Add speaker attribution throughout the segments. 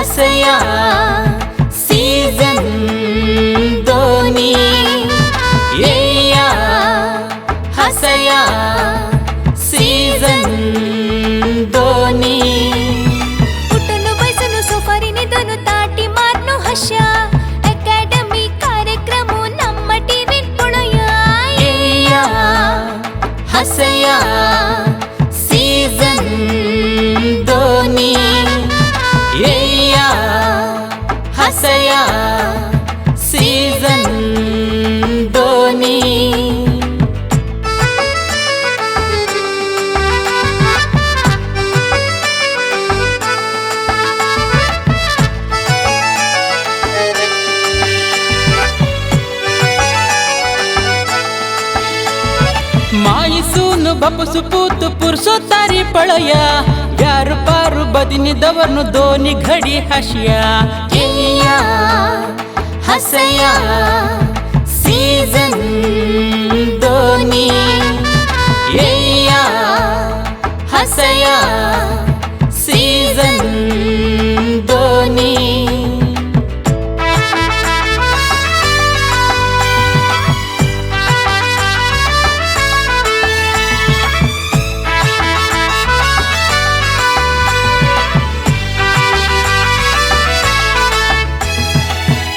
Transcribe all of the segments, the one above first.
Speaker 1: हसया season दोनी, येया हसया season दोनी।
Speaker 2: उठून बसून सोफारी निदून ताटी मारून हश्या अकॅडमी कार्यक्रम ನಮ್ಮ ಟಿವಿ ಪೊಳಯ।
Speaker 1: येया हसया सीजन दोनी, येया हसया सीजन दोनी।
Speaker 3: माईसून बापूस पूत पुरसो तारी पळया, व्यार पारू बदिनी दवरनु दोनी घडी हाशिया।
Speaker 1: येया हसया सीजन दोनी, येया हसया सीजन दोनी।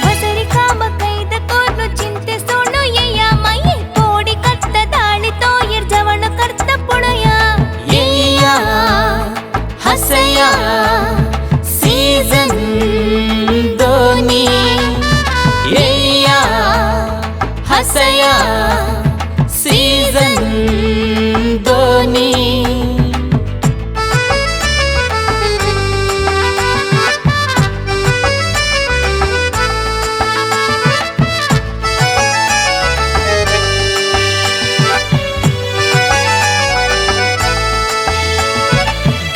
Speaker 2: ಬಸರಿ ಕಾಮ ಕೈದ ಕೋರ್ನು ಚಿಂತೆ ಸೋಣು ಎಯ್ಯ ಮೈಯೆ ಕೋಡಿ ಕಟ್ಟ ದಾಳಿ ತೋಯರ್ ಜವಣ ಕರ್ತ ಪುಣಯ।
Speaker 1: येया हसया सीजन दोनी, येया हसया सीजन दोनी।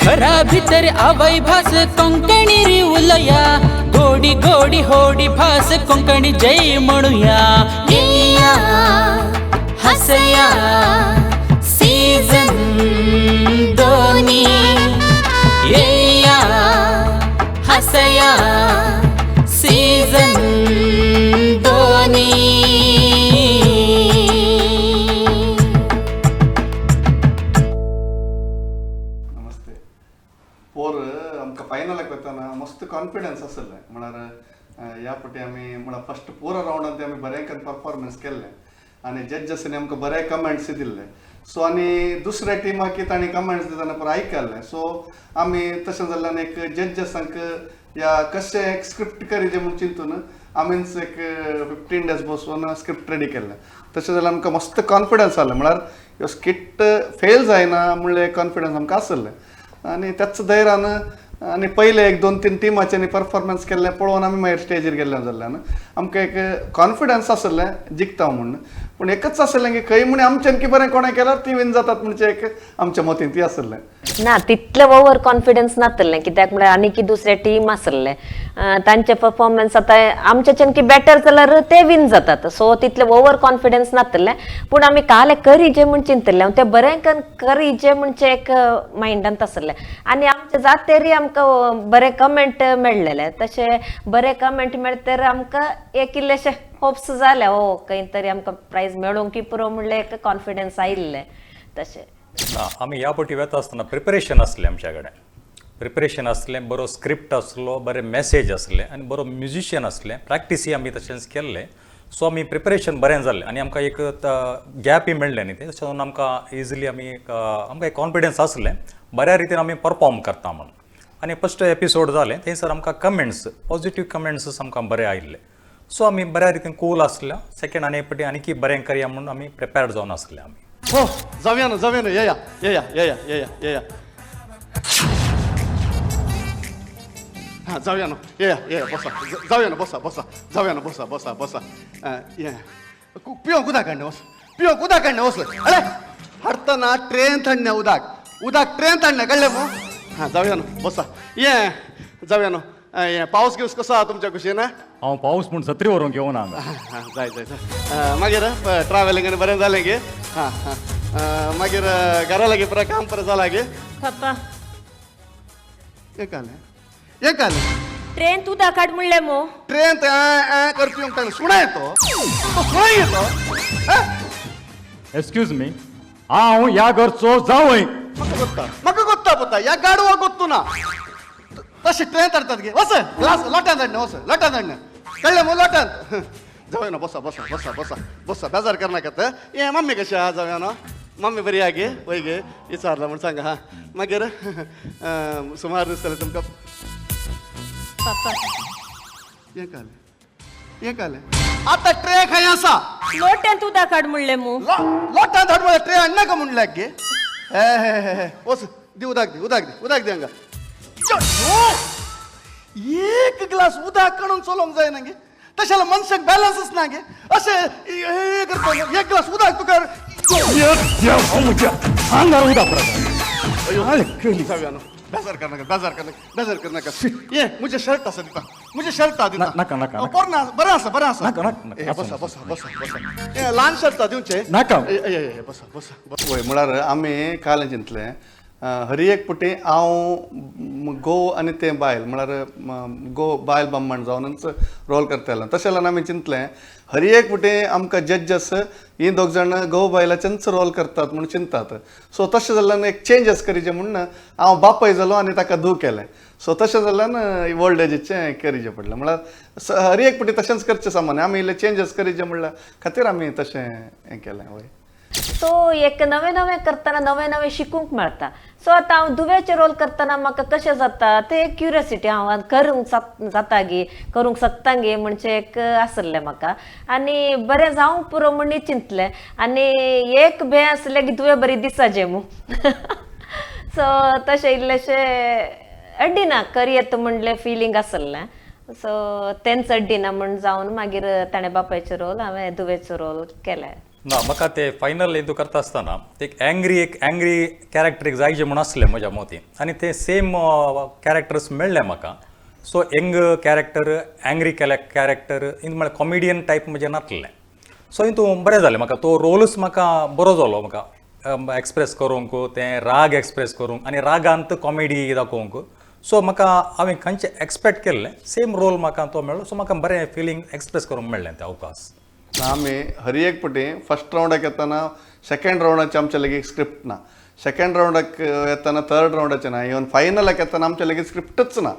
Speaker 3: घरा भितर आवय भास कोंकणी री उलया, गोडी गोडी होडी भास कोंकणी जय म्हणुया।
Speaker 1: येया हसया सीजन दोनी, येया हसया सीजन दोनी।
Speaker 4: नमस्ते। पोर आमकां फायनलाक वतना मस्त कॉन्फिडन्स आसलें, म्हळ्यार ह्या फावटी आमी म्हळ्यार फस्ट पुरो रावंडान ते आमी बरें करून परफॉर्मन्स केल्लें आनी जज्जसांनी आमकां बरे कमेंट्स दिल्ले। सो आनी दुसऱ्या टिमाक तांणी कमेंट्स दितना पुरो आयकल्लें। सो आमी तशें जाल्ल्यान एक जज्जसांक या कशें एक स्क्रिप्ट करीजे म्हूण चिंतून आमीच एक 15 डेज बसून स्क्रिप्ट रेडी केल्लें। तशें जाल्यार आमकां मस्त कॉन्फिडन्स आसलें, म्हळ्यार ह्यो स्किट फेल जायना म्हणलें कॉन्फिडन्स आमकां आसलें आनी त्याच धैर्यान आनी पयले एक 2-3 टिमाच्यांनी परफॉर्मन्स केल्लें पळोवन आमी मागीर स्टेजीर गेल्ले जाल्ल्यान आमकां एक कॉन्फिडन्स आसलें जिखता म्हूण। पूण एकच आसलें की खंय म्हूण आमच्यान की बरें कोणें केल्यार ती विन जातात म्हणजे एक आमच्या मतीन ती आसलें
Speaker 5: ना, तितले ओवर कॉन्फिडन्स नातलें, कित्याक म्हळ्यार आनीक दुसरे टीम आसले तांचे परफॉर्मन्स आतां आमच्याच्यान की बेटर जाल्यार ते विन जातात, सो तितले ओवर कॉन्फिडन्स नातलें। पूण आमी काल करीजे म्हूण चिंतलें, ते बरें करीजे म्हणजे एक मायंडांत आसलें आनी आमचे जातेरी आमकां बरे कमेंट मेळ्ळेले, तशें बरे कमेंट मेळतर आमकां एक इल्लेशे होप्स जाले, ओ खंय तरी आमकां प्रायज मेळोंक पुरो म्हणलें एक कॉन्फिडन्स आयिल्लें। तशें
Speaker 6: ना, आमी ह्या फावटी वेता आसतना प्रिपरेशन आसलें आमच्या कडेन, प्रिपरेशन आसलें, बरो स्क्रिप्ट आसलो, बरे मॅसेज आसले आनी बरो म्युजिशियन आसले, प्रॅक्टिसूय आमी तशेंच केल्लें। सो आमी प्रिपरेशन बरें जालें आनी आमकां एक गॅपय मेळ्ळें न्ही तें, तशें म्हणून आमकां इजिली आमी आमकां एक कॉन्फिडन्स आसलें बऱ्या रितीन आमी परफॉर्म करता म्हणून। आनी फस्ट एपिसोड जालें थंयसर आमकां कमेंट्स पॉजिटीव कमेंट्स आमकां बरे आयिल्ले, सो आमी बऱ्या रितीन कूल आसल्या। सेकेंड आनी एक फावटी आनीकय बरें करया म्हणून आमी प्रिपेर्ड जावन आसले आमी।
Speaker 4: हो जावया न्हू, जावया न्हू, येया येया येया येया येया, हां जावया न्हू, येया येया, बसा जावया न्हू, बसा बसा जावया न्हू, बसा बसा बसा। ये पिवंक उदक हाडलें, वच पिवंक उदक हाडलें, वच। अरे हाडटना ट्रेन हाडलें उदक, उदक ट्रेन हाडलें, कळ्ळें मू? हां जावया न्हू, बसा, ये जावया न्हू। हे पावस बिवस कसो आहा तुमच्या कुशीन?
Speaker 7: हांव पावस म्हूण सत्री व्हरूंक येवना हांगा।
Speaker 4: हां जाय जाय जाय। मागीर ट्रॅव्हलिंग बरें जालें गे? हां हां। मागीर घरा लागीं पुरा काम पुरो जालां गे?
Speaker 5: पप्पा
Speaker 4: एक आलें, एक आलें,
Speaker 5: ट्रेन उदक हाड म्हणलें मो.
Speaker 4: ट्रेन करपी म्हणटा सुणा येतो तो, सुणा येतो.
Speaker 7: एक्सक्यूज मी, हांव ह्या घरचो जावय.
Speaker 4: म्हाका गोत्ता, म्हाका गोत्ता पुता, ह्या गाडवा गोत्तू ना. तशें ट्रेन हाडतात गे. वच ग्लास लोटान हाडणें, वच लोटान हाडणें, कळ्ळें मू? लोटान जावया ना. बसा बसा बसा बसा बसा, बेजार करनाकात. हे मम्मी कशी आहा जावया ना? मम्मी बरी आहा गे? वय गे, विचारला म्हूण सांगा. हा मागीर सुमार दीस जाले तुमकां.
Speaker 5: पापा
Speaker 4: हें कालें, हें कालें, आतां ट्रे खंय आसा?
Speaker 5: लोट्यांत उदक हाड म्हणलें मू.
Speaker 4: लोटान हाड म्हणल्यार ट्रे हाडनाका म्हणल्यार गे. हे हे हे, वच दी उदक, दी उदक, दी उदक, दी हांगा. एक ग्लास उदक काडून चलोवंक जायना गे? तशें जाल्यार मनशाक बॅलन्सच ना गे. अशें हे करता, एक ग्लास उदक तुका.
Speaker 7: आंगार उदक परत.
Speaker 4: जावया न्हू, बेजार करनाका, बेजार करनाका, बेजार करनाका. ये मुझे शर्ट आसा दिता, मुझे शर्ट दिता.
Speaker 7: नाका, नाका.
Speaker 4: पोरना बरें आसा, बरें आसा.
Speaker 7: नाका, नाका, नाका.
Speaker 4: ए, बसा बसा बसा बसा. ए ल्हान शर्ट दिवचें.
Speaker 7: नाका.
Speaker 4: ए ए, बसा बसा. वय म्हळ्यार आमी काल चिंतलें, हरी एक पुटी हांव घोव आनी तें बायल, म्हळ्यार घोव बायल बामण जावनच रोल करतालो. तशें जाल्यार आमी चिंतलें, हरी एक पुटी आमकां जज्जस ही दोग जाण घोव बायलाचेंच रोल करतात म्हूण चिंतात. सो तशें जाल्यान एक चेंजस करीचे म्हूण हांव बापाय जालो आनी ताका धूव केलें. सो तशें जाल्यान ओल्ड एजीचें करीचें पडलें. म्हळ्यार हरी एक पुटी तशेंच करचें सामान्य, आमी इल्लें चेंजस करीचें म्हणल्यार खातीर आमी तशें हें केलें. वय
Speaker 5: सो एक नवें नवें करतना नवें नवें शिकूंक मेळटा. सो आतां हांव दुव्याचें रोल करतना म्हाका कशें जाता तें एक क्युरियोसिटी, हांव करूंक जाता गे, करूंक शकता गे म्हणचें एक आसलें म्हाका. आनी बरें जावंक पुरो म्हूण चिंतलें. आनी एक भंय आसलें की तुवें बरी दिसाचें मू. सो तशें इल्लेशें अड्डिना करयेत म्हणलें फिलींग आसलें. सो तेंच अड्डिना म्हूण जावन मागीर ताणें बापायचो रोल, हांवें दुवेचो रोल केलें.
Speaker 6: ना, म्हाका ते फायनल हितू करता आसतना एक एंग्री, एक एंग्री कॅरेक्टर एक जाय म्हूण आसलें म्हज्या मोती आनी ते सेम कॅरेक्टर्स मेळ्ळे म्हाका. So young character, angry character, in म्हळ्यार कॉमेडियन टायप म्हजें नासलें. सो हितू बरें जालें म्हाका, तो रोलूच म्हाका बरो जालो म्हाका एक्सप्रेस करूंक, तें राग एक्सप्रेस करूंक आनी रागांत कॉमेडी दाखोवंक. सो म्हाका हांवें खंयचें एक्सपेक्ट केल्लें सेम रोल म्हाका तो मेळ्ळो. सो म्हाका बरें फिलींग एक्सप्रेस करूंक मेळ्ळें तें अवकाश.
Speaker 4: आमी हरी एक पटी फर्स्ट रावंडाक येतना सेकंड रावंडाचे आमचे लागीं स्क्रिप्ट ना, सेकंड रावंडाक येतना थर्ड रावंडाचे ना, इवन फायनलाक येतना आमचे लागीं स्क्रिप्टच ना.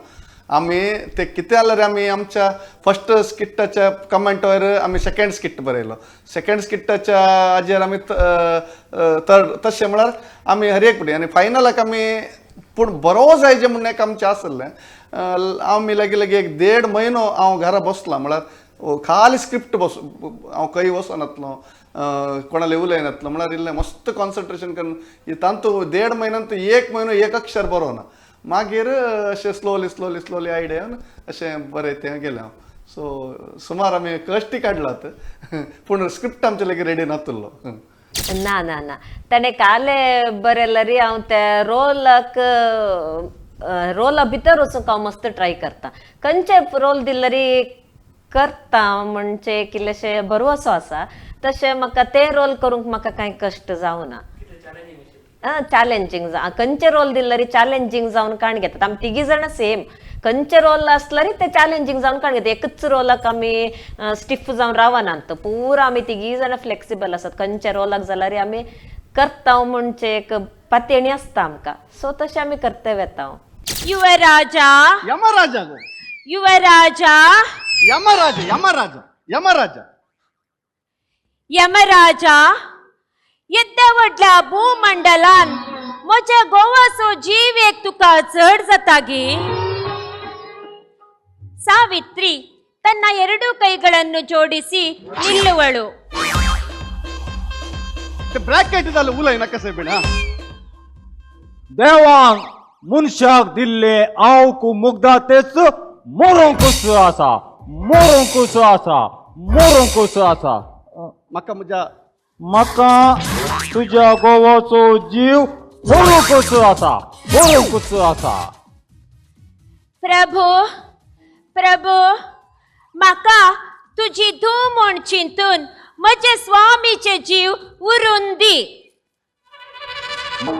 Speaker 4: आमी ते कितें जाल्यार आमी आमच्या फर्स्ट स्किट्टाच्या कमेंटार आमी सेकंड स्किट बरयलो, सेकंड स्किट्टाच्या हाजेर आमी थर्ड, तशें म्हळ्यार आमी हर एक पटी आनी फायनलाक आमी पूण बरो जाय जें म्हूण एक आमचें आसलें. आमी लागीं लागीं एक 1.5 म्हयनो हांव घरा बसलां, म्हळ्यार खाली स्क्रिप्ट बस, हांव खंय वचनातलो, कोणाले उलयनातलो, म्हळ्यार इल्लें मस्त कॉन्सन्ट्रेशन करून तांतू 1.5 म्हयन्यांत 1 म्हयनो एक अक्षर बरोवना. मागीर अशें स्लोली स्लोली स्लोली आयडिया येवन अशें बरें तें गेलें हांव. सो सुमार आमी कश्टी काडलात पूण स्क्रिप्ट आमचे लागीं रेडी नातलो.
Speaker 5: ना ना ना, ताणें काले बरयल्यार हांव त्या रोलाक, रोला भितर वचूंक हांव मस्त ट्राय करता. खंयचे रोल दिल्यार करता म्हणजे एक इल्लेशें भरवसो आसा, तशें म्हाका ते रोल करूंक म्हाका कांय कश्ट जावना. चॅलेंजींग, खंयचे रोल दिल्यार चॅलेंजींग जावन काण घेतात आमी तिगी जाणां सेम. खंयचे रोल आसल्यार ते चॅलेंजींग जावन काण घेतात. एकच रोलाक आमी स्टिफ जावन रावनात, पुरा आमी तिगी जाणां फ्लेक्सिबल आसात. खंयच्या रोलाक जाल्यार आमी करता म्हणजे एक पातयेणी आसता आमकां. सो तशें आमी करते वेता.
Speaker 1: युवराजा,
Speaker 4: यमराजा गो,
Speaker 1: युवराजा,
Speaker 4: यमराजा, यमराजा, यमराजा,
Speaker 1: यमराजा, येद्या व्हडल्या भूमंडलान म्हज्या गोवाचो जीव एक तुका चड जाता गे. ಸಾವಿತ್ರಿ ತನ್ನ ಎರಡು ಕೈಗಳನ್ನು ಜೋಡಿಸಿ ನಿಲ್ಲುವಳು.
Speaker 4: ಬ್ರಾಕೆಟ್ ಉಲೈ ನಕ್ಕ ಸೇಬಿಣ.
Speaker 7: देवान मनशाक दिल्ले आवकू मुग्धा तेच मोरोंकूच आसा, मोरोंकूच आसा, मोरोंकूच आसा.
Speaker 4: म्हाका म्हज्या
Speaker 7: म्हाका तुज्या गोवाचो जीव मोरोंकूच आसा, मोरोंकूच आसा.
Speaker 1: प्रभु, प्रभु, म्हाका तुजी धूव म्हूण चिंतून म्हजे स्वामीचे जीव उरून दी.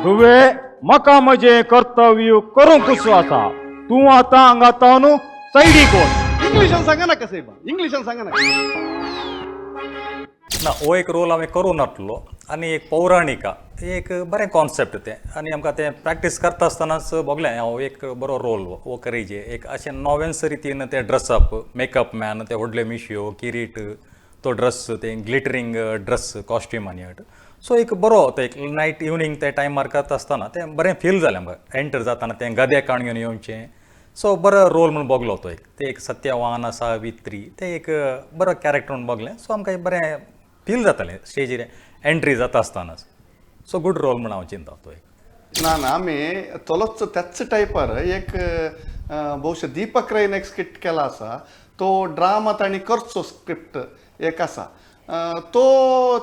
Speaker 7: तुवें म्हाका म्हजें कर्तव्य करूंकूच आसा. तूं आतां हांगा तावन सायडीक वच.
Speaker 4: इंग्लिशान सांगा नाका साहेब, इंग्लिशान सांगा नाका.
Speaker 6: ना, हो एक रोल हांवें करूं नासलो आनी एक पौराणिका एक बरें कॉन्सेप्ट तें आनी आमकां तें प्रॅक्टीस करता आसतनाच भोगलें हो एक बरो रोल हो करीजे. एक अशें नवेंच रितीन तें ड्रेसअप, मेकअप मॅन, ते व्हडल्यो मिशयो, किरीट, तो ड्रेस, तें ग्लिटरींग ड्रेस कॉस्ट्यूम आनी सो एक बरो तो एक नायट इवनींग ते टायमार करता आसतना तें बरें फील जालें आमकां. एंटर जाताना तें गदे काण घेवन येवचें, सो बरो रोल म्हूण भोगलो तो एक. तें एक सत्यवान सावित्री तें एक बरो कॅरेक्टर म्हूण भोगलें. सो आमकां एक बरें फील जातालें स्टेजीर एंट्री जाता आसतनाच. सो गूड रोल म्हूण हांव चिंता तो एक.
Speaker 4: ना ना, आमी तोलोच त्याच टायपार एक बहुशा दीपक रैन एक स्किट केला आसा, तो ड्रामा तांणी करचो स्क्रिप्ट एक आसा. तो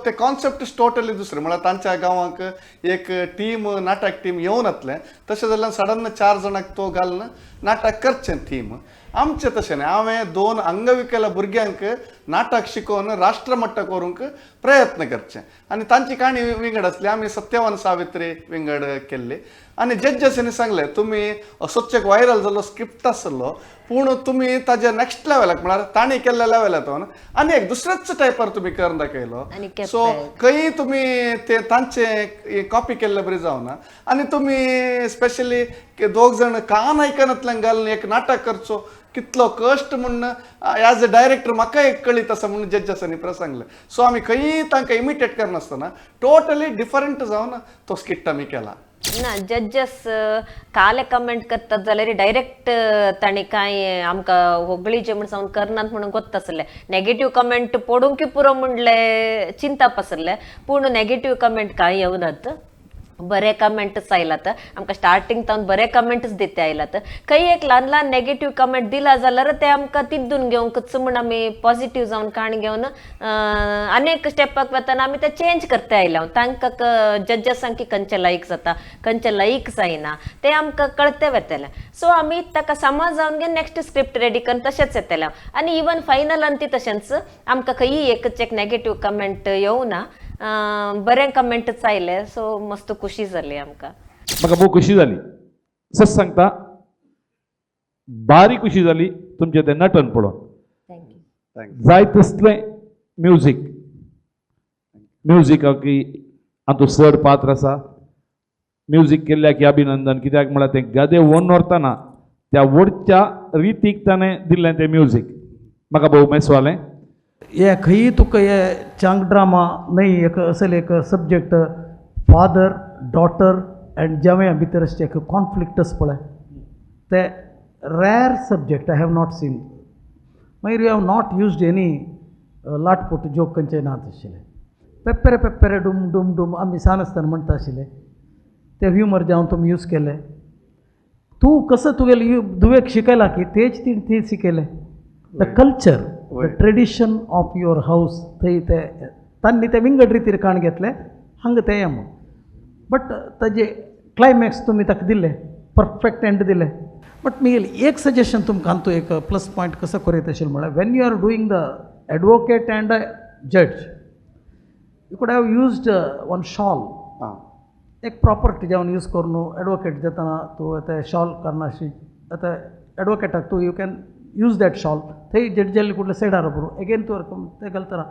Speaker 4: ते कॉन्सेप्ट टोटली दुसरें, म्हळ्यार तांच्या गांवांक एक टीम नाटक टीम येवन येतलें तशें जाल्यार सडन 4 जाणांक तो घालून नाटक करचें थीम. आमचें तशें न्हय, हांवें 2 अंगविकल भुरग्यांक नाटक शिकोवन राष्ट्रमट्टाक व्हरूंक प्रयत्न करचें आनी तांची काणी विंगड आसली. आमी सत्यवान सावित्री विंगड केल्ली आनी जज्जसांनी सांगलें तुमी असोच एक व्हायरल जाल्लो स्क्रिप्ट आसलो पूण तुमी ताज्या नॅक्स्ट लेवलाक म्हळ्यार तांणी केल्ल्या लेवलाक आनी एक दुसऱ्याच टायपार तुमी करून दाखयलो. सो खंय तुमी ते तांचे कॉपी केल्ले बरी जावना आनी तुमी स्पेशली दोग जाण कान आयकनातल्यान घालून एक नाटक करचो कितलो कश्ट म्हूण एज अ डायरेक्टर म्हाका एक कळीत आसा म्हणून जज्जसांनी सांगलें. सो आमी खंय तांकां इमिटेट करनासतना टोटली डिफरंट जावन तो स्किट आमी केला.
Speaker 5: ना, जज्जस काले कमेंट करतात जाल्यार डायरेक्ट तांणी कांय आमकां होगळीचें म्हूण सावन करनात म्हणून गोत्त आसलें. नेगेटीव कमेंट पडूंक पुरो म्हणलें चिंताप आसलें, पूण नेगेटीव कमेंट कांय येवनात, बरे कमेंट्स आयलात. आमकां स्टार्टींग तावन बरे कमेंट्स दिते आयलात. खंय एक ल्हान ल्हान नेगेटीव कमेंट दिला जाल्यार ते आमकां तिद्दून घेवंकच म्हूण आमी पॉजिटीव जावन काण घेवन अनेक स्टेपाक वतना आमी ते चेंज करते आयल्या. तांकां जज्जसांक की खंयचें लायक जाता खंयचें लायक जायना तें आमकां कळते वतलें. सो आमी ताका समज जावन घेवन नेक्स्ट स्क्रिप्ट रेडी करून तशेंच येतलें. आनी इवन फायनल ती तशेंच आमकां खंयी एकच एक नेगेटीव कमेंट येवना, बरें कमेंटच आयले. सो मस्त खुशी जाली आमकां.
Speaker 7: म्हाका भोव खुशी जाली, सत सांगता, बारी खुशी जाली तुमचें तें नटन पळोवन. जाय तसलें म्युजीक, म्युजिकाक हातूंत चड पात्र आसा. म्युजीक केल्ल्याक अभिनंदन, कित्याक म्हळ्यार तें गदे ओडून व्हरतना त्या ओडच्या रितीक ताणें दिल्लें तें म्युजीक म्हाका भोव मेसवालें.
Speaker 8: हे खंयी तुका हे चांग ड्रामा न्हय एक असले एक सब्जेक्ट फादर डॉटर अँड जावया भितर अशें एक कॉन्फ्लिक्ट आसा पळय, ते rare subject I have not seen. मागीर you have not used any लाटपूट joke खंयचे ना आशिल्ले, पेप्पेरे पेप्पेरे डूम डूम डूम आमी सान आसतना म्हणटा आशिल्ले ते ह्युमर जावन तुमी यूज केले. तूं कसो तुगेले धुवेक शिकयला की तेच ती ती शिकयलें. The culture, the tradition of your house थंय ते तांणी ते विंगड रितीर काण घेतले हांगा ते म्हूण. बट ताजे क्लायमॅक्स तुमी ताका दिले, परफेक्ट एंड दिले. बट मी एक सजेशन तुमकां हातूंत एक प्लस पॉयंट कसो करीत आशिल्लें म्हळ्यार when you are doing the advocate and a जज you could have used one shawl, एक प्रॉपर्टी जेवन यूज करून एडवोकेट जातना तूं आतां शॉल करनाशी आतां एडवोकेटाक तूं you can use that shawl थंय जड कुठले सायडार बरो एगेन तूं तें घालतना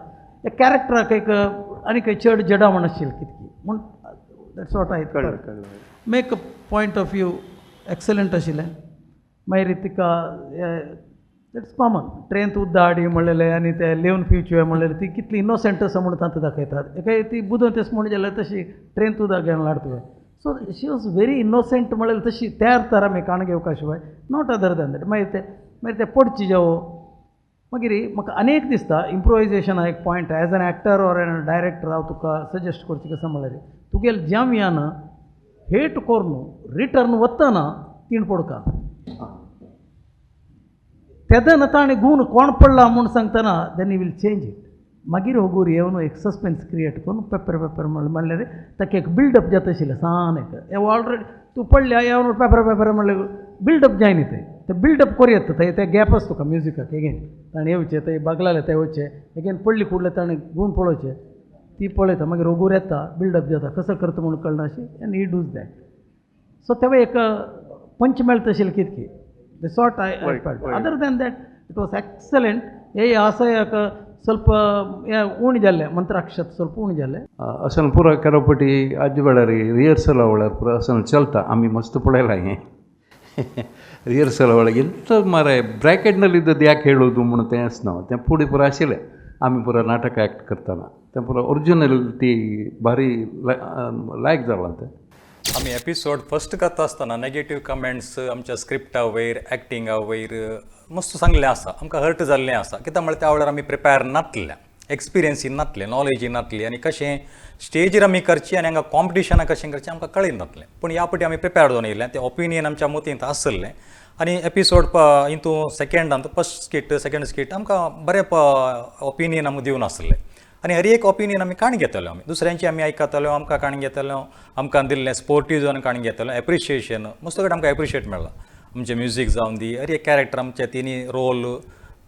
Speaker 8: एक कॅरेक्टराक एक आनी खंय चड जडा म्हण आशिल्ली कितकी म्हूण that's what I make point of view excellent आशिल्लें. मागीर तिका that's common ट्रेंत उद्दा हाडी म्हणलेलें आनी ते लेवन पिवचे म्हणलेलें ती कितली इनोसंट आसा म्हूण तांकां दाखयतात. एकाय ती बुदवंत आसा म्हूण जाल्यार तशी ट्रेंत उदक घेवन हाड तुवें. So she was very innocent म्हणलें तशी त्या अर्थार आमी काण घेवका शिवाय not other than that. मागीर ते मागीर ते पडची जावो मागीर म्हाका अनेक दिसता इम्प्रोवायजेशन एक point as an actor or an director हांव तुका सजेस्ट करचें कसो म्हणल्यार तुगेले जामयान हेट करून रिटर्न वतना तीण पडका तेन्ना ताणें गूण कोण पडला म्हूण सांगतना then you will change it. मागीर होगूर येवन एक सस्पेन्स क्रिएट करून पेपर पेपर म्हणल्यार ताका एक बिल्डअप जाता आशिल्लें सान एक ऑलरेडी तूं पडल्या येवन पेपर पेपर म्हणल्यार बिल्डअप जायना थंय ते बिल्डअप करूं येता थंय ते गॅप आसा तुका म्युजिकाक एगेन ताणें येवचें थंय बागलाले थंय वचचें एगेन पडली कुडले ताणें गूण पळोवचें ती पळयता मागीर रोगूर येता बिल्डअप जाता कसो करता म्हूण कळना अशी and he does that. So तेव्हा एक पंच मेळटा आशिल्लें कितकी This what I felt. Other than that it was excellent. हे आसा ಸ್ವಲ್ಪ उणें जाल्लें, मंत्राक्षत ಸ್ವಲ್ಪ उणें जाल्लें.
Speaker 9: असन पुरा केरोपटी आज वेळार रिहर्सल वेळार पुरा असन चलता. आमी मस्त पळयलां हें रिहर्सल वेळार ಎಂತ ಮಾರಾಯ ಬ್ರ್ಯಾಕೆಟ್ನಲ್ಲಿ ಇದ್ದದ್ದು ಯಾಕೆ ಹೇಳೋದು म्हणून तें आसना, तें फुडें पुरा आशिल्लें. आमी पुरा नाटक एक्ट करतना तें पुरा ओरिजिनल ती भारी लायक जालां तें.
Speaker 6: आमी एपिसोड फस्ट करता आसतना नेगेटीव कमेंट्स आमच्या स्क्रिप्टा वयर, एक्टिंगा वयर मस्त सांगलें आसा, आमकां हर्ट जाल्लें आसा. कित्याक म्हळ्यार त्या वेळार आमी प्रिपेर नासले, एक्सपिरियन्सी नासले, नॉलेजूय नासली आनी कशें स्टेजीर आमी करची आनी हांगा कॉम्पिटिशनाक कशें करचें आमकां कळनासलें. पूण ह्या फावटी आमी प्रिपेर जावन येयल्ले, तें ओपिनियन आमच्या मतींत आसलें आनी एपिसोड हितू सेकेंडान फस्ट स्किट सेकेंड स्किट आमकां बरें ओपिनियन आमकां दिवन आसलें आनी हर एक ओपिनियन आमी काण घेताले. आमी दुसऱ्यांची आमी आयकताले, आमकां काण घेताले, आमकां दिल्लें स्पोर्टीव जावन काण घेताले. एप्रिशिएशन मस्त कडेन आमकां एप्रिशिएट मेळ्ळां. आमचें म्युजीक जावन दी, हर एक कॅरेक्टर आमचे तिनी रोल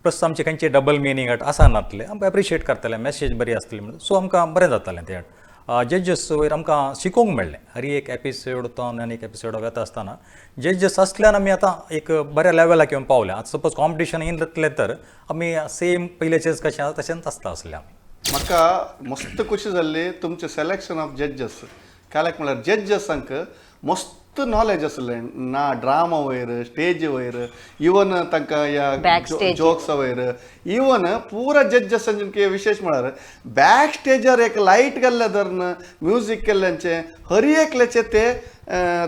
Speaker 6: प्लस आमचे खंयचे डबल मिनींग आसा नासले आमकां एप्रिशिएट करताले, मॅसेज बरी आसतली म्हणून. सो आमकां बरें जातालें तें. जज्जस वयर आमकां शिकोवंक मेळ्ळें. हर एक एपिसोड तो आनी एक एपिसोड वेता आसतना जज्जस आसल्यान आमी आतां एक बऱ्या लेवलाक येवन पावल्या. आतां सपोज कॉम्पिटिशन येयलें जातलें तर आमी सेम पयलेचेच कशें आसा तशेंच आसता आसलें आमी.
Speaker 4: म्हाका मस्त खुशी जाल्ली तुमचें सिलेक्शन ऑफ जज्जस. काल्याक म्हळ्यार जज्जसांक मस्त नॉलेज आसलें ना ड्रामा वयर, स्टेज वयर, इवन तांकां ह्या जोक्स वयर, इवन पुरा जज्जसांचे विशेश म्हळ्यार बॅक स्टेजार एक लायट घाल्ल्या धरून म्युजीक केल्ल्याचें हर एकल्याचें ते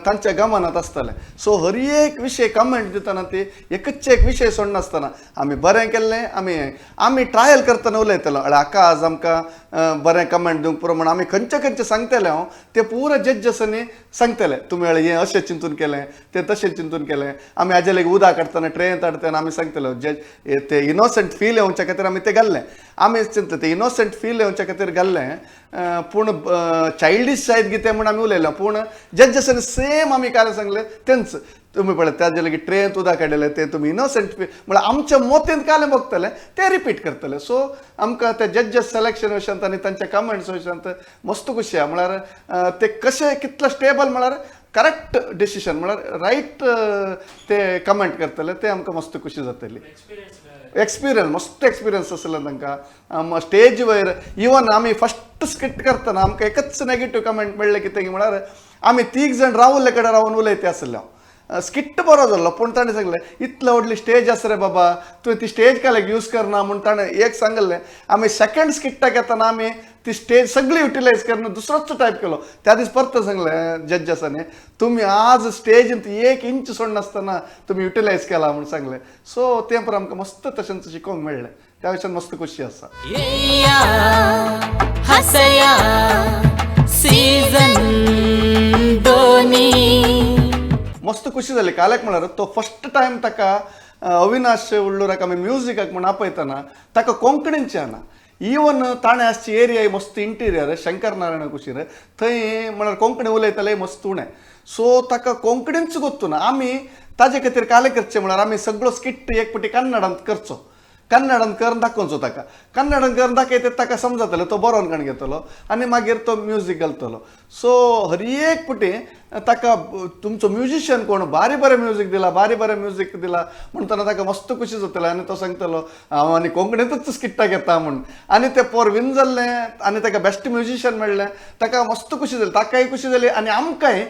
Speaker 4: तांच्या गमनात आसतालें. सो हर एक विशय कमेंट दितना ती एकच एक विशय सोडनासतना आमी बरें केल्लें, आमी आमी ट्रायल करतना उलयतलो अळे हाका आज आमकां बरें कमेंट दिवंक पुरो म्हण आमी खंयचे खंयचे सांगतले हांव ते पुरा जज्जसांनी सांगतले तुमी अळे हें अशें चिंतून केलें, तें तशें चिंतून केलें. आमी हाजे लागीं उदक काडटना ट्रेन हाडटना आमी सांगतले जज ते इनोसंट फील येवच्या खातीर आमी तें घाल्लें. आमी चिंतले ते इनोसंट फील येवच्या खातीर घाल्लें, पूण चायल्डीश जायत कितें म्हूण आमी उलयलें. पूण जज्जसांनी सेम आमी काल सांगलें तेंच तुमी पळय ताजे लागीं ट्रेन उदक काडलेलें तें तुमी इनोसंट म्हळ्यार आमच्या मोतीन कालें बगतलें तें रिपीट करतलें. सो आमकां ते जज्जस सिलेक्शन विशयांत आनी तांच्या कमेंट्स विशयांत मस्त खुशी आहा. म्हळ्यार ते कशें कितले स्टेबल म्हळ्यार करेक्ट डिसिशन म्हळ्यार रायट ते कमेंट करतले ते आमकां मस्त खुशी जातली. एक्सपिरियन्स मस्त एक्सपिरियन्स आसलें तांकां स्टेज वयर. इवन आमी फस्ट स्किट करतना आमकां एकच नेगेटीव कमेंट मेळ्ळें कितें म्हळ्यार आमी तीग जाण रावल्ले कडेन रावन उलयते आसले. स्किट बरो जाल्लो पूण ताणें सांगलें इतले व्हडली स्टेज आसा रे बाबा तुवें ती स्टेज काल्याक यूज करना म्हूण ताणें एक सांगलें. आमी सेकंड स्किट्टाक येतना आमी ती स्टेज सगळी युटिलायज करून दुसरोच टायप केलो. त्या दीस परत सांगलें जज्जसांनी तुमी आज स्टेजींत एक इंच सोडनासतना तुमी युटिलायज केला म्हूण सांगलें. सो तें पळय आमकां मस्त तशेंच शिकोवंक मेळ्ळें, त्या विशयान मस्त खुशी आसा.
Speaker 3: हसया सीझन दोनी
Speaker 4: मस्त खुशी जाली. काल्याक म्हळ्यार तो फस्ट टायम ताका अविनाश उल्लूराक आमी म्युजिकाक म्हूण आपयतना ताका कोंकणींचें ना. इवन ताणें आसची एरिया मस्त इंटिरियर शंकर नारायण कुशीर थंय म्हळ्यार कोंकणी उलयताले मस्त उणें. सो ताका कोंकणीच गोत्तू ना. आमी ताजे खातीर कालें करचें म्हळ्यार आमी सगळो स्किट एक फावटी कन्नडांत करचो, कन्नडान करून दाखोवचो ताका. कन्नडान करून दाखयता ताका समजतलें, तो बरोवन काण घेतलो आनी मागीर तो म्युजीक घालतलो. सो हर एक फावटी ताका तुमचो म्युजिशियन कोण बारी बरें म्युजीक दिला, बारी बरें म्युजीक दिला म्हणटना ताका मस्त खुशी जातलें आनी तो सांगतलो हांव आनी कोंकणींतूच स्किट्टाक येता म्हूण. आनी तें पोर विन जाल्लें आनी ताका बेस्ट म्युजिशियन मेळ्ळें, ताका मस्त खुशी जाली, ताकाय खुशी जाली आनी आमकांय.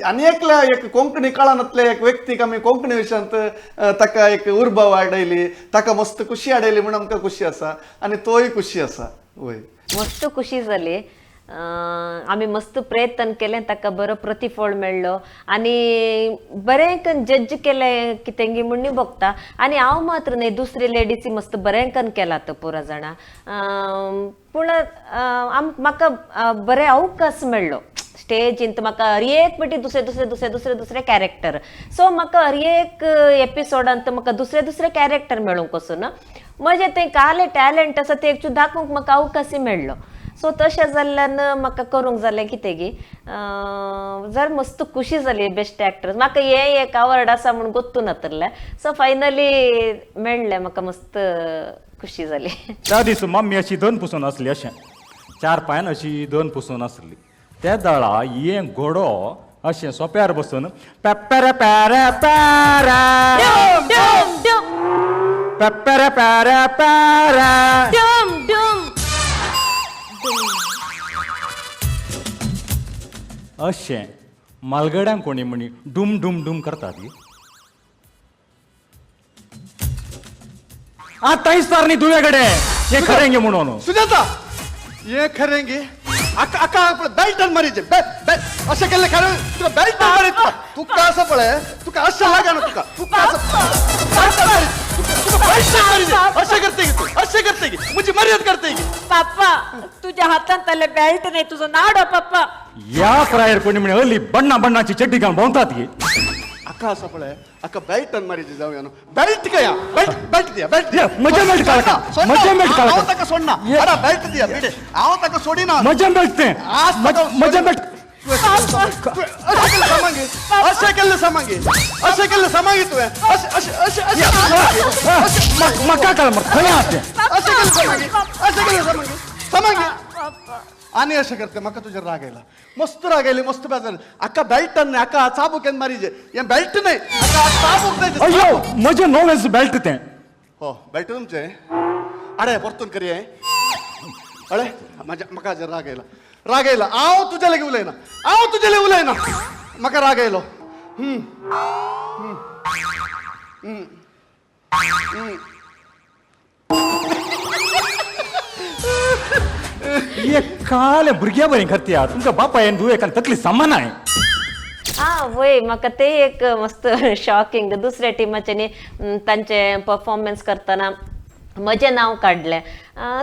Speaker 4: आनी एकल्या एक कोंकणी कळानातल्या एक व्यक्तीक आमी कोंकणी विशयांत ताका एक उर्बा वाडयली, ताका मस्त खुशी हाडयली म्हूण आमकां खुशी आसा आनी तोय खुशी आसा. वय
Speaker 5: मस्त खुशी जाली. आमी मस्त प्रयत्न केलें, ताका बरो प्रतिफळ मेळ्ळो आनी बरें कन जज केलें कितें म्हूण भोगता. आनी हांव मात्र न्हय, दुसरी लेडीसी मस्त बरें कन केलां तो पुरा जाणां. पूण म्हाका बरें अवकाश मेळ्ळो स्टेजींत. म्हाका हर एक पटी दुसरे दुसरे दुसरे दुसरे दुसरे कॅरेक्टर, सो म्हाका हर एक एपिसोडांत म्हाका दुसरे दुसरे कॅरेक्टर मेळूंक वचून म्हजें तें कालें टॅलंट आसा तें एकचू दाखोवंक म्हाका अवकाशय मेळ्ळो. सो तशें जाल्ल्यान म्हाका करूंक जालें कितें गी जर मस्त खुशी जाली. बेस्ट एक्ट्रेस म्हाका हें एक अवॉर्ड आसा म्हूण गोत्तू नातलें. सो फायनली मेळ्ळें, म्हाका मस्त खुशी जाली.
Speaker 10: त्या दीस मम्मी अशी दोन पुसून आसली, अशें चार पांयान अशी दोन पुसून आसली. त्या दळा हे घोडो अशें सोंप्यार बसून पेप्पेरे पॅरे पॅरे
Speaker 1: डुम डुम डुम
Speaker 10: पेप्पेरे पॅरे पॅरे
Speaker 1: डुम डुम.
Speaker 10: अशें मालगड्यांक कोणी म्हणी डूम डूम डूम करतात ती. आतांच तार न्ही तुवे कडेन हें खरें गे म्हणून.
Speaker 4: सुजाता, हे खरें गे? आका आका पळय बेल्टान मारीचे बेल्ट अशें केल्लें खरें तुका बेल्टान मारीत तुका. तुका आसा पळय, तुका अशें लागना तुका. तुका आसा बेल्टान मारीत तुका, तुका बेल्टान मारीत. अशें करते गे तूं, अशें करते गे, म्हजी मर्याद करते गे.
Speaker 1: पप्पा, तुझ्या हातांतले बेल्ट नाही, तुझं नाडो पप्पा.
Speaker 10: ह्या प्रायर कोणी म्हणे हली बण्णा बण्णाची चड्डी घालून भोंवतात गी.
Speaker 4: आका आसा पळय, आका बेल्टान मारीचे जावया न्हू. बेल्ट कया बेल्ट, बेल्ट दिया, बेल्ट दिया.
Speaker 10: म्हजें बेल्ट काड, म्हजें बेल्ट काड.
Speaker 4: हांव ताका सोडना. अरे बेल्ट दिया बिडे, हांव ताका सोडिना.
Speaker 10: म्हजें बेल्ट तें, म्हजें बेल्ट.
Speaker 4: अशें केल्लें सामांगी, अशें केल्लें सामांगी, अशें केल्लें सामांगी तुवें. अशें अशें अशें अशें
Speaker 10: म्हाका काड मरे, खंय आहा तें?
Speaker 4: अशें केल्लें सामांगी, अशें केल्लें सामांगी, सामांगी. आनी अशें करते म्हाका तुजेर राग आयला, मस्त राग आयली, मस्त बेजार. आका बेल्टान न्ही, आका चाबुकेन मारीजे. हें बेल्ट न्हय, आका चाबूक न्हय.
Speaker 10: अय्यो, म्हजें नवेंच बेल्ट तें.
Speaker 4: हो बेल्ट तुमचें? अरे परतून करी हें. अळे म्हाज्या, म्हाका हाजेर राग आयला, राग आयला. हांव तुज्या लागीं उलयना, हांव तुज्या लागीं उलयना, म्हाका राग आयलो. हम्म हम्म हम्म हम्म.
Speaker 10: हे काल भुरग्या बरें करत्या तुमच्या बापायन दुयेकान तकली सामान आहे.
Speaker 5: आं वय, म्हाका ते एक मस्त शॉकिंग. दुसऱ्या टिमाच्यांनी तांचे परफॉर्मन्स करतना म्हजें नांव काडलें,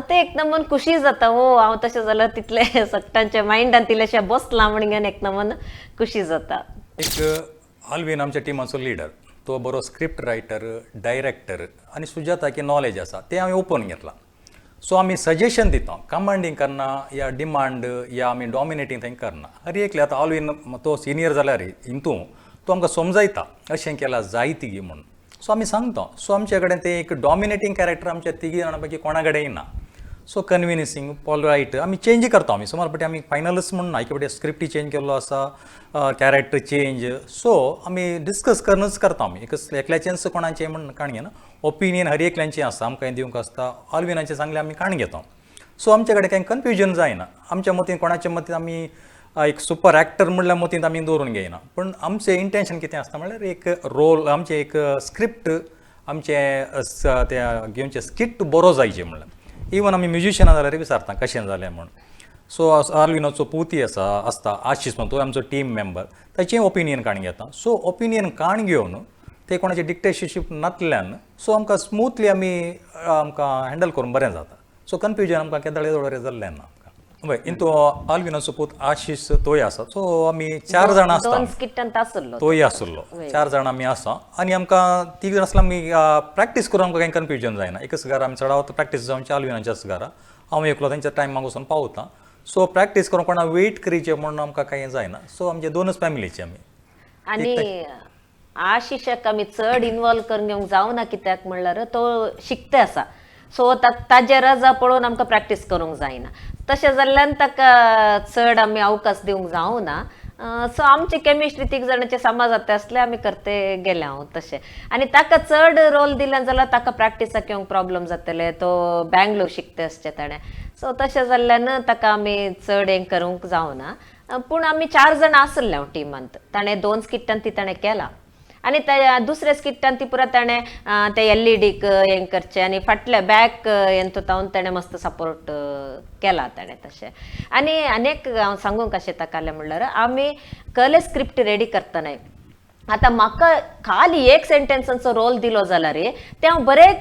Speaker 5: तें एकदम खुशी जाता. ओ हांव तशें जाल्यार तितलें सगळ्यांच्या मायंडान तितलेशें बसलां म्हणून एकदम खुशी जाता.
Speaker 6: एक आल्वीन आमच्या टिमाचो लिडर, तो बरो स्क्रिप्ट रायटर, डायरेक्टर आनी सुजाताकी नॉलेज आसा, तें हांवें ओपन घेतलां. सो आमी सजेशन दिता, कमांडींग करना या डिमांड या आमी डॉमिनेटींग थंय करना. हर एकले आतां आल्वीन तो सिनियर जाल्यार हितू तो आमकां समजायता अशें केल्यार जायत गी म्हूण. सो आमी सांगता. सो आमचे कडेन तें एक डॉमिनेटींग कॅरेक्टर आमच्या तिगी जाणां पैकी कोणा कडेन ना. सो कन्विन्सींग पोलायट आमी चेंज करता. आमी सुमार फावटी आमी फायनलच म्हूण ना, एक फावटी स्क्रिप्टी चेंज केल्लो आसा, कॅरेक्टर चेंज. सो आमी डिस्कस करूनच करता. आमी एक एकल्याचेंच कोणाचें म्हूण काण घेना, ओपिनियन हर एकल्यांचें आसता, आमकां दिवंक आसता. ऑलविनाचें सांगलें आमी काण घेता. सो आमचे कडेन कांय कन्फ्युजन जायना. आमच्या मतीन कोणाच्या मतीन आमी एक सुपर एक्टर म्हणल्यार मतींत आमी दवरून घेयना, पूण आमचें इंटेंशन कितें आसता म्हणल्यार एक रोल, आमचें एक स्क्रिप्ट, आमचें त्या घेवचें स्किट बरो जायचें म्हणल्यार. इवन आमी म्युजिशनां जाल्यार विचारता कशें जालें म्हूण. सो आर्विनाचो पुती आसा आसता आशिश म्हण, तो आमचो टीम मेंबर, ताचें ओपिनियन काण घेता. सो ओपिनियन काण घेवन ते कोणाचे डिक्टेटरशीप नातल्यान सो आमकां स्मुथली आमी आमकां हँडल करूंक बरें जाता. सो कन्फ्युजन आमकां केदळे दोळे जाल्लें ना आमकां. हय, इंतू आल्विनाचो पूत आशिश तोय आसा. सो आमी चार जाणां आसता.
Speaker 5: दोन स्किट्टांत आसलो
Speaker 6: तोय आसलो, चार जाणां आमी आसा आनी आमकां तीग जाण आसल्यार आमी प्रॅक्टीस करून आमकां कांय कन्फ्युजन जायना. एकच घरा आमी चडावत प्रॅक्टीस जावची आल्विनाच्याच घरा, हांव एकलो तेंच्या टायमाक वचून पावता. सो प्रॅक्टीस करून कोणा वेट करीचे म्हणून आमकां कांय जायना. सो आमचे दोनच फॅमिलीचे आमी.
Speaker 5: आनी आशिशाक आमी चड इनवॉल्व करून घेवंक जावना, कित्याक म्हणल्यार तो शिकते आसा. सो ताजे रजा पळोवन आमकां प्रॅक्टीस करूंक जायना, तशें जाल्ल्यान ताका चड आमी अवकाश दिवंक जावना. सो आमची केमिस्ट्री तीग जाणांचे समा जाता आसले आमी करते गेले हांव तशें. आनी ताका चड रोल दिले जाल्यार ताका प्रॅक्टिसाक येवंक प्रॉब्लम जातले, तो बँगलोर शिकते आसचे ताणें. सो तशें जाल्ल्यान ताका आमी चड हें करूंक जावना. पूण आमी चार जाणां आसले हांव टिमांत, ताणें दोन स्किट्टान ती ताणें केला आनी त्या दुसऱ्या स्किट्टान ती पुरा ताणें ते एलईडीक हें करचें आनी फाटल्या बॅक हेंतू तावन ताणें मस्त सपोर्ट केला ताणें तशें. आनी अनेक हांव सांगूंक अशें ताकालें म्हणल्यार आमी कले स्क्रिप्ट रेडी करतनाय आतां म्हाका खाली एक सेंटेन्सांचो रोल दिलो जाल्यार तें हांव बरें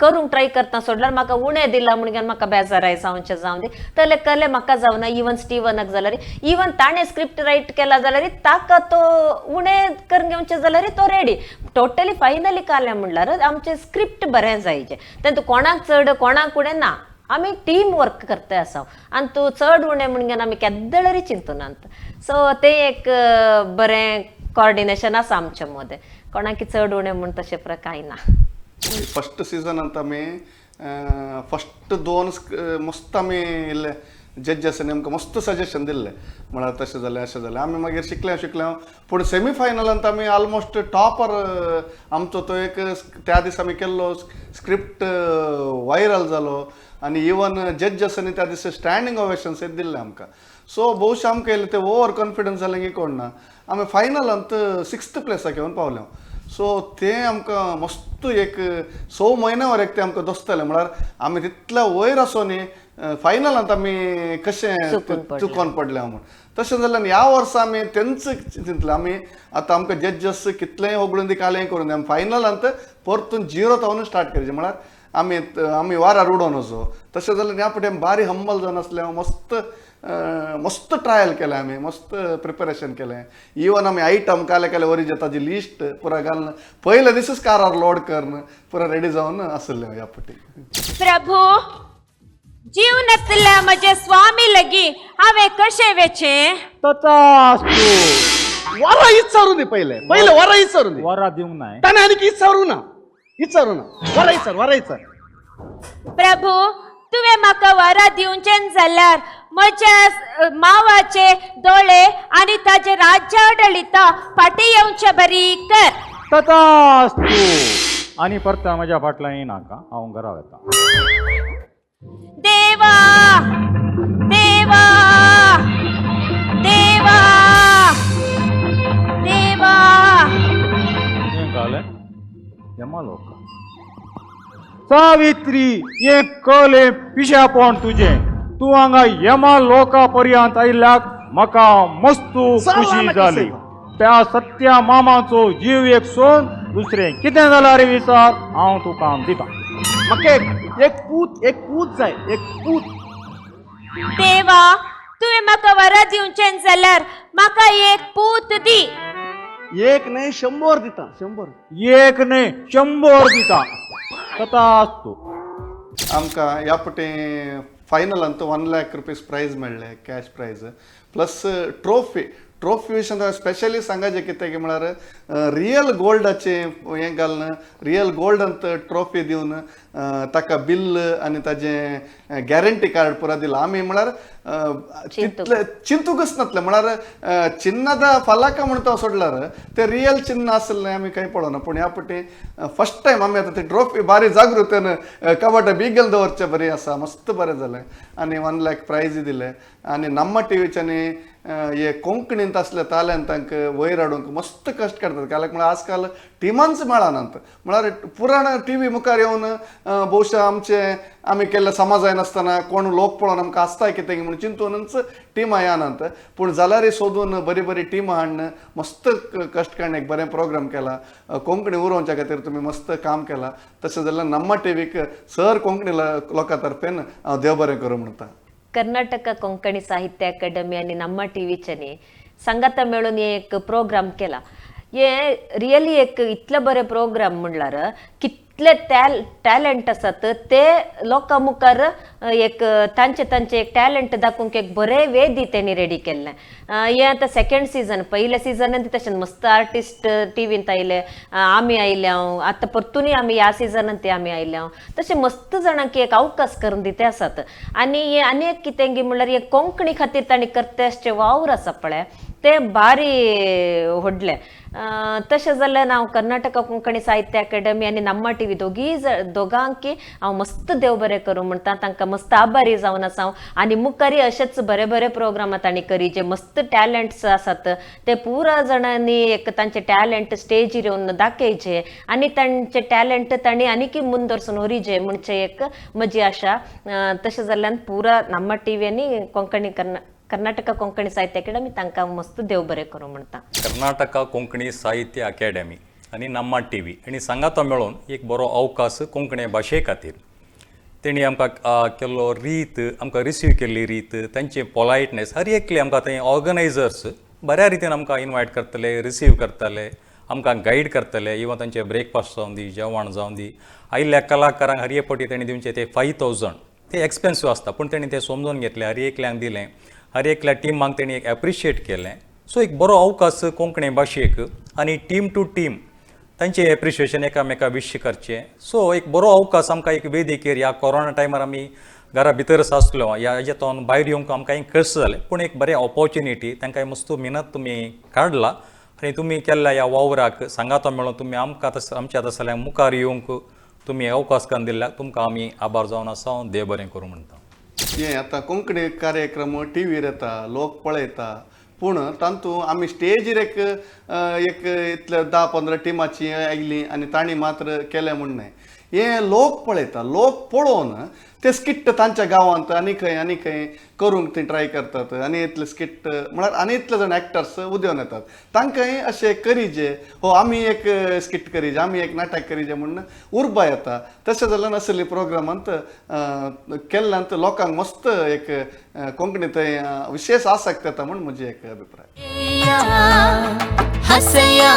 Speaker 5: करूंक ट्राय करता, सोडल्यार म्हाका उणें दिलां म्हणून म्हाका बेजाराय जावचें जावं दी तले कले म्हाका जावना. इवन स्टिवनाक जाल्यार इवन ताणें स्क्रिप्ट रायट केला जाल्यार ताका तो उणें करून घेवचें जाल्यार तो रेडी. टोटली फायनली कालें म्हणल्यार आमचें स्क्रिप्ट बरें जायचें, तें कोणाक चड कोणाक उणें ना, आमी टीम वर्क करता आसा आनी तूं चड उणें म्हणून आमी केद्दळरी चिंतूनात. सो तें एक बरें कॉर्डिनेशन आसा आमच्या मदें, कोणाकी चड उणें म्हूण तशें प्र कांय ना.
Speaker 4: फस्ट सिजनांत आमी फस्ट दोन मस्त आमी इल्ले जज्जसांनी आमकां मस्त सजेशन दिल्लें, म्हळ्यार तशें जालें अशें जालें. आमी मागीर शिकले शिकले, पूण सेमी फायनलांत आमी ऑलमोस्ट टॉपर. आमचो तो एक त्या दिसा आमी केल्लो स्क्रिप्ट व्हायरल जालो आनी इवन जज्जसांनी त्या दिसा स्टँडींग ओवेशन सयत दिल्लें आमकां. सो बहुशा आमकां येयलें ते ओवर कॉन्फिडन्स जालें की कोण ना, आमी फायनलांत सिक्स्थ प्लेसाक येवन पावले. सो तें आमकां मस्त एक 6 म्हयन्या वरेक तें आमकां दोसतलें, म्हळ्यार आमी तितल्या वयर आसोनी फायनलांत आमी कशें चुकोन पडले म्हूण. तशें जाल्यार ह्या वर्सा आमी तेंच चिंतलें, आमी आतां आमकां जज्जस कितलेंय होगळून दी कालेंय करून दी, आमी फायनलांत परतून झिरो थावन स्टार्ट करचें, म्हळ्यार आमी आमी वारार उडोवन वचो. तशें जाल्यार ह्या फावटी आमी बारी हंबल जावन आसले, मस्त मस्त ट्रायल केलें आमी, मस्त प्रिपरेशन केलें. इवन आमी आयटम काले काले वरी ताजी लिस्ट पुरा घालून पयले दिसूच कारार लोड करून पुरा रेडी जावन आसलें ह्या फावटी.
Speaker 1: प्रभू, जीव नासल्या म्हजे स्वामी लगी हांवें कशें वेचें?
Speaker 10: तथास्तु.
Speaker 11: वरा इचारून दी, पयले पयले वरा इचारून दी.
Speaker 10: वरा दिवंक नाय
Speaker 11: ताणें आनीक इचारू ना, इचारू ना. वरा इचार, वरा इचार.
Speaker 1: प्रभू, तुवें म्हाका वरा दिवचें जाल्यार म्हज्या मावाचे दोळे आनी ताजे राज्याडळिता फाटीं येवचे बरी कर.
Speaker 10: तथास्तु. आनी परता म्हज्या फाटल्यान येनाका, हांव घरा वता.
Speaker 1: देवा देवा देवा देवा.
Speaker 10: हें घालें यमलोक. सावित्री, हें कलें पिशेपण तुजें, तूं हांगा यमा लोका पर्यंत आयिल्ल्याक म्हाका मस्तू खुशी जाली. त्या सत्या मामाचो जीव एक सोन दुसरें कितें जाल्यार विचार, हांव तुका दिता.
Speaker 11: म्हाका एक पूत, एक पूत जाय, एक पूत.
Speaker 1: देवा, तुवें म्हाका वरा दिवचें जाल्यार म्हाका एक पूत दी.
Speaker 11: एक न्हय 100 दिता, 100.
Speaker 10: एक न्हय 100 दिता. तथास्तु.
Speaker 4: आमकां ह्या फावटी फायनलांत 1 लाख रुपीज प्रायज मेळ्ळें, cash prize plus trophy. Trophy विशयान स्पेशली सांगाचें कितें की म्हळ्यार रियल गोल्डाचें हें घालून रियल गोल्डांत ट्रॉफी दिवन ताका बिल आनी ताजें गॅरंटी कार्ड पुरा दिलां. आमी म्हळ्यार तितलें चिंतूकच नासलें, म्हळ्यार चिन्नादा फालाका म्हण तो सोडल्यार तें रियल चिन्न आसलें आमी कांय पळोवना. पूण ह्या फावटी फर्स्ट टायम आमी आतां ती ट्रॉफी बारी जागृतेन कबाटा बिगल दवरचें बरी आसा, मस्त बरें जालें आनी 1 लाख प्रायज दिलें. आनी नम्मा टिवीच्यानी हे कोंकणींत आसले तालेंतांक वयर हाडूंक मस्त कश्ट काडटात. कारण म्हळ्यार आजकाल टिमांच मेळनात, म्हळ्यार पुराण टिवी मुखार येवन बहुशा आमचे आमी केल्ले समाजाय नासतना कोण लोक पळोवन आमकां आसता कितें म्हूण चिंतूनच टिमां येनात. पूण जाल्यारय सोदून बरी बरी टिमां हाडून मस्त कश्ट काडून एक बरें प्रोग्राम केला. कोंकणी उरोवच्या खातीर तुमी मस्त काम केलां. तशें जाल्यार नम्मा टिवीक सर कोंकणी लोकां तर्फेन हांव देव बरें करूं म्हणटा.
Speaker 5: कर्नाटक कोंकणी साहित्य अकादमी आनी नम्मा टिवीच्यानी सांगाता मेळून एक प्रोग्राम केला. हे रियली एक इतले बरें प्रोग्राम म्हणल्यार कितले टॅलंट आसात ते लोकां मुखार एक तांचे तांचे एक टॅलंट दाखोवंक एक बरें वेदी तेणी रेडी केल्लें. हें आतां सेकेंड सिजन, पयल्या सिजनान तशें मस्त आर्टिस्ट टिवींत आयले, आमी आयले हांव, आतां परतूनय आमी ह्या सिजनान ते आमी आयले हांव. तशें मस्त जाणांक एक अवकाश करून दिते आसात. आनी हें आनी एक कितें गी म्हणल्यार हें कोंकणी खातीर तांणी करता अशें वावर आसा पळय तें बारी व्हडलें. तशें जाल्यार हांव कर्नाटक कोंकणी साहित्य अकादमी आनी नम्मा टिवी दोगी दोगांकी हांव मस्त देव बरें करूं म्हणटा, तांकां मस्त आभारी जावन आसा हांव. आनी मुखारय अशेंच बरे बरे प्रोग्राम तांणी करी, जे मस्त टॅलंट्स आसात ते पुरा जाणांनी एक तांचे टॅलंट स्टेजीर येवन दाखयचे आनी तांचे टॅलंट तांणी आनीकय मुंदरसून व्हरीचे म्हणचे एक म्हजी आशा. तशें जाल्ल्यान पुरा नम्मा टिवी आनी कोंकणी कर्नाटक कोंकणी साहित्य अकादमी तांकां मस्त देव बरें करूं म्हणटा.
Speaker 6: कर्नाटका कोंकणी साहित्य अकादमी आनी नम्मा टिवी आनी सांगाता मेळोवन एक बरो अवकाश कोंकणी भाशे खातीर तेणी आमकां केल्लो रीत, आमकां रिसीव केल्ली रीत, तांची पोलायटनेस, हर एकले आमकां थंय ऑर्गनायजर्स बऱ्या रितीन आमकां इनवायट करतले, रिसीव करतले, आमकां गायड करतले. इवन तांचे ब्रेकफास्ट जावन दी, जेवण जावन दी, आयिल्ल्या कलाकारांक हर एक फावटी तेणी दिवचे ते 5000 ते एक्सपेन्सीव आसता, पूण तेणी ते समजून घेतले, हर एकल्यांक दिलें, हर एकल्या टिमाक तेणी एक एप्रिशिएट केलें. सो एक बरो अवकाश कोंकणी भाशेक आनी टीम टू टीम तांचें एप्रिशिएशन एकामेका विश करचें. सो एक बरो अवकाश आमकां एक वेदिकेर ह्या कोरोना टायमार आमी घरा भितरच आसलो ह्या हेजेतून भायर येवंक आमकां कश्ट जालें, पूण एक बरें ऑपॉर्च्युनिटी तांकां मस्त मेहनत तुमी काडला आनी तुमी केल्ल्या ह्या वावराक सांगातो मेळून तुमी आमकां तस आमच्या तसल्या मुखार येवंक तुमी अवकाश करून दिल्ल्याक तुमकां आमी आभार जावन आसा. देव बरें करूं म्हणटा.
Speaker 4: हे आतां कोंकणी कार्यक्रम टीव्हीर येता, लोक पळयता, पूण तातूंत आमी स्टेजीर एक एक इतले 10-15 टिमाची आयली आनी तांणी मात्र केलें म्हूण न्हय, हे लोक पळयता, लोक पळोवन ते स्किट तांच्या गांवांत आनी खंय आनी खंय करूंक ती ट्राय करतात आनी इतले स्किट म्हळ्यार आनी इतले जाण एक्टर्स उदेवन येतात, तांकांय अशें करीजे हो आमी एक स्किट करीजे, आमी एक नाटक करीजे म्हूण उर्बा येता. तशें जाल्यार असली प्रोग्रामांत केल्ल्यान लोकांक मस्त एक कोंकणी थंय विशेश आसक्त येता म्हूण म्हजी एक अभिप्राय.
Speaker 2: हसया.